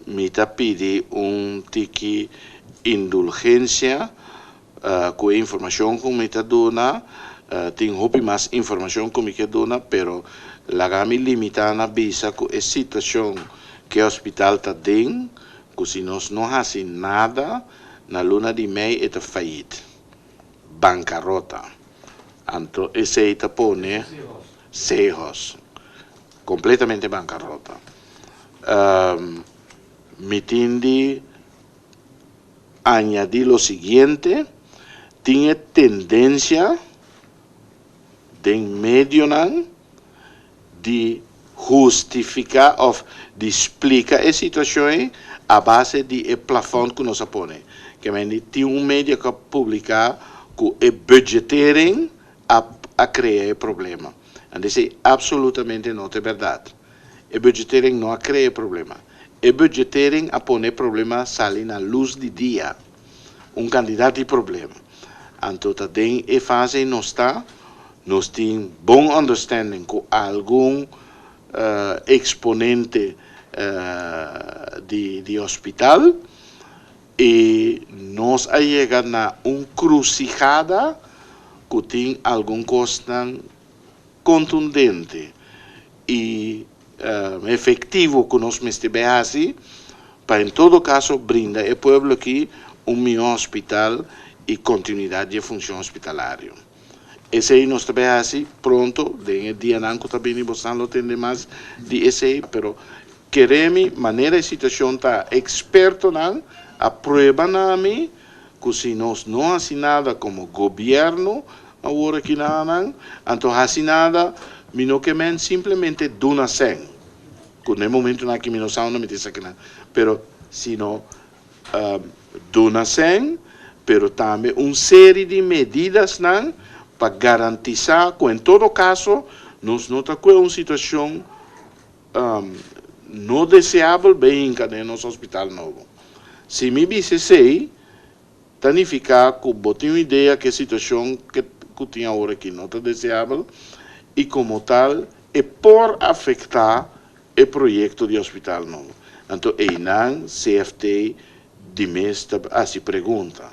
Mi ta pidi un tiki indulgensia ku e informashon ku mi ta duna. Tin hopi mas informashon ku mi ke duna, pero laga mi limitá na bisa ku e situashon ku e hospital ta den, ku si nos no hasi nada, na luna di mei e ta fayit, bankarota. Anto esei ta pone Sehos kompletamente bankarota. Mi tin di añadí lo siguiente, tin e tendensia den medionan di hustifiká òf di splika e situashon ei a base di e plafònt ku nos a pone. Ke mende tin un media ku a publiká ku e budgetering a a krea e problema. Anto esei absolutamente no ta e bèrdat. E budgetering no a krea e problema. E budgetering a pone e problema sali na lus di dia. Un kantidat di problema. Anto ta den e fase ei nos ta. Nos tin bon understanding ku algun eksponente di di hospital i nos a yega na un krusihada ku tin algun kosnan kontundente i efektivo ku nos mester bai hasi pa en todo kaso brinda e pueblo aki un mihó hospital i kontinuidat di e funshon hospitalario. Esei nos ta bai hasi pronto den e dianan ku ta bini bosnan lo tende mas di esei pero kere mi manera e situashon ta ekspertonan a prueba na mi ku si nos no hasi nada komo gobièrnu awor aki na nan, anto hasi nada mi no ke men simplemente duna sèn, ku na e momentunan aki mi no sa unda mi ta esaki nan, pero sino duna sèn, pero tambe un seri di medidasnan pa garantisá ku en todo kaso nos no ta kue un situashon no deseabel bay hinca den nos hospital nobo. Si mi bisa esey, ta nifica cu bo tin un idea cu e situacion cu tin awor aki no ta deseabel y como tal e por afecta e proyecto di hospital nobo. Anto eynan CFT di mes ta haci pregunta.